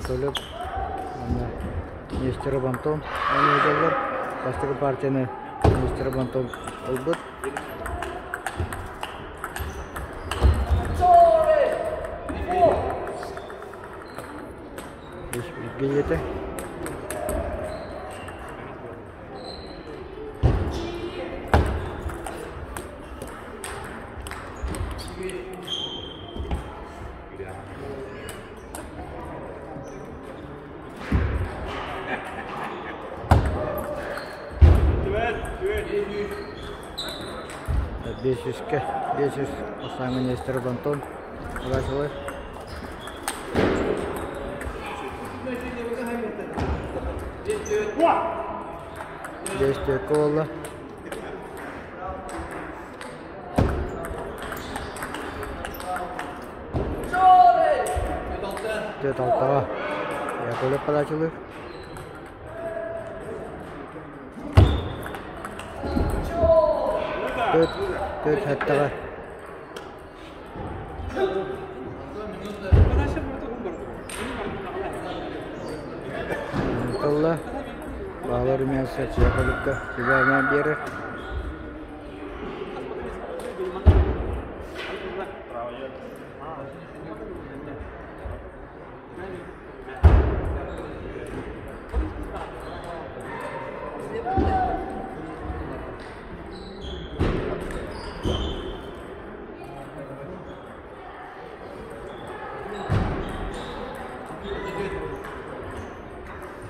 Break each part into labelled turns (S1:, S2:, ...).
S1: Яковлев уонна Нестеров Антон оонньууллар. Бастакы партияны Нестеров Антон ылбыт. Билиэтэ. Бесүскэ, бесүс Осама Нестеров Антон Василев. Биэс түөркэ буолла. Түөрт алтаҕа Яковлев подачалыыр. Түөрт түөрт сэттэҕэ Тылла баалар Румянцев Яковлевка сүбэ-ама биэрэр.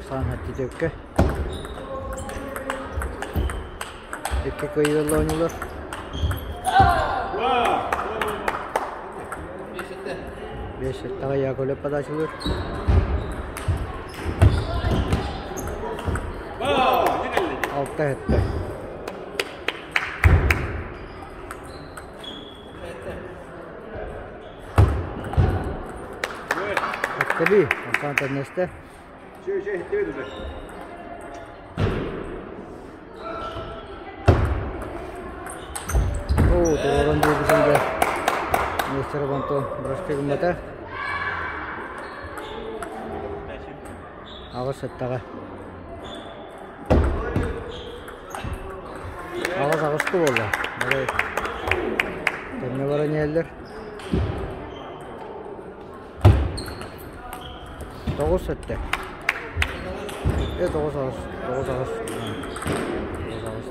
S1: Саан хаттитекке икки кыайыылар оонньуулар. Бес сэттэҕэ Яковлев подачалыыр. Алта сэттэ. Эттэлии, Оксана төннөстө. Оо, туруоран биэрбитин да Нестеров Антон бырастыы гыммата. Аҕыс сэттэҕэ. Аҕыс аҕыска буолла. Бары тэҥҥэ баран иһэллэр. Тоҕус сэттэ. Э тоҕус аҕыс, тоҕус аҕыс. Тоҕус аҕыс.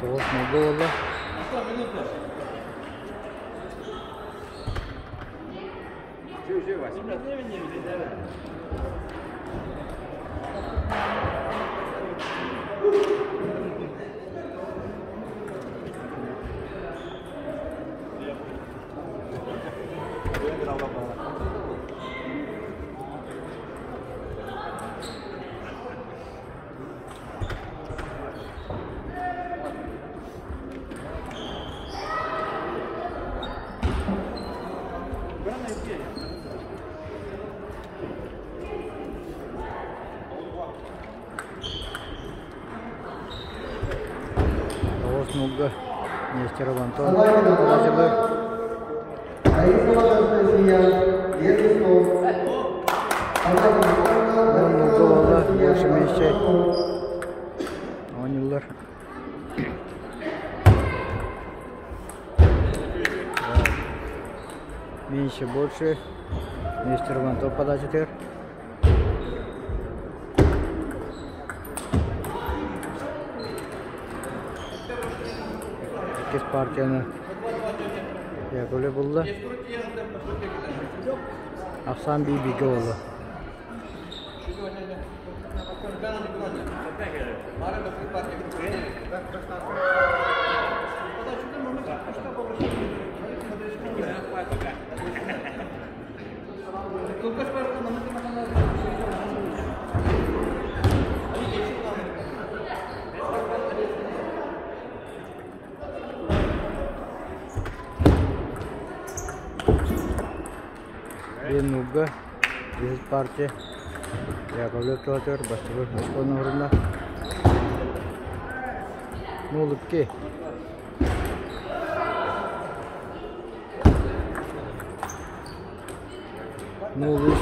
S1: Тоҕус нолго буолла. Аҕыс нолга Нестеров Антон Лазелы. 10 нолга буолла, больше меньше оонньууллар. Меньше больше Нестеров Антон подачатыгар. Иккис партияны Яковлев булла. Ахсаан биир-бииргэ буолла. Биир нуга үһүс партия Яковлев туһатыгар бастакы оскуоланы оһорунна. Нуул икки. 0 3.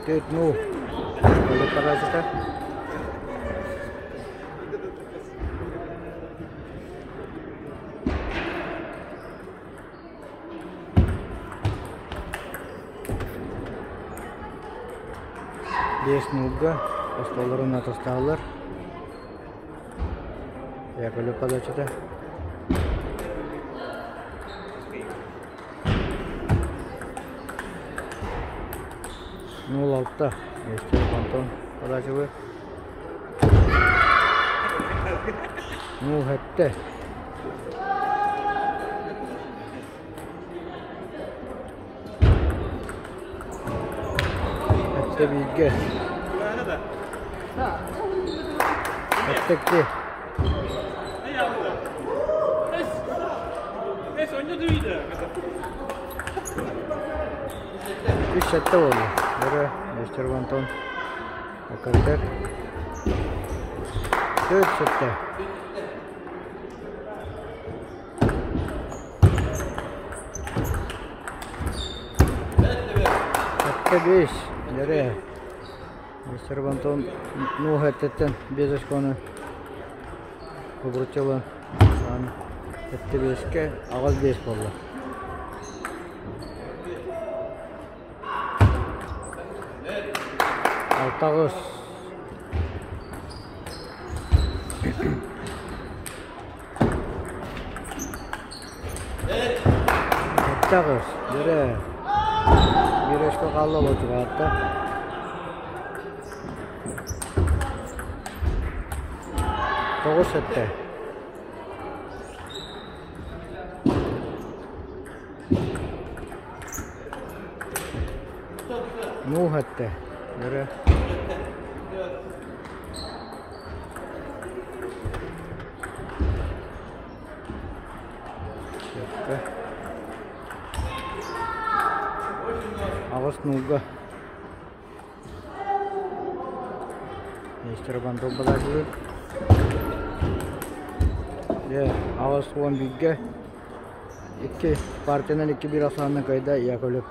S1: 4 0. Подачата. 5 нолга остуолларын атастаһаллар. Яковлев подачата. 0 6. Нестеров Антон подачалыыр. 0 7. 7 1-гэ. 7 2. 3 7 буолла. Бөрө Нестеров Антон Акартер. 4 7. 7 5. Дьэрэ. Нестеров Антон нуоһа эттеттен биэс очкону обручала. 7 5-кэ 8 5 буолла. 6 8. 7 8. Дьэрэ. Биир очко хаалла олочугаатта. 9 7. 0 7. Дьэрэ. Сөпкө. 8 нолга. Нестеров Антон подачалыыр. Дьэ, 81-гэ икки партиянан 2-1 ахсаанынан кыайда Яковлев.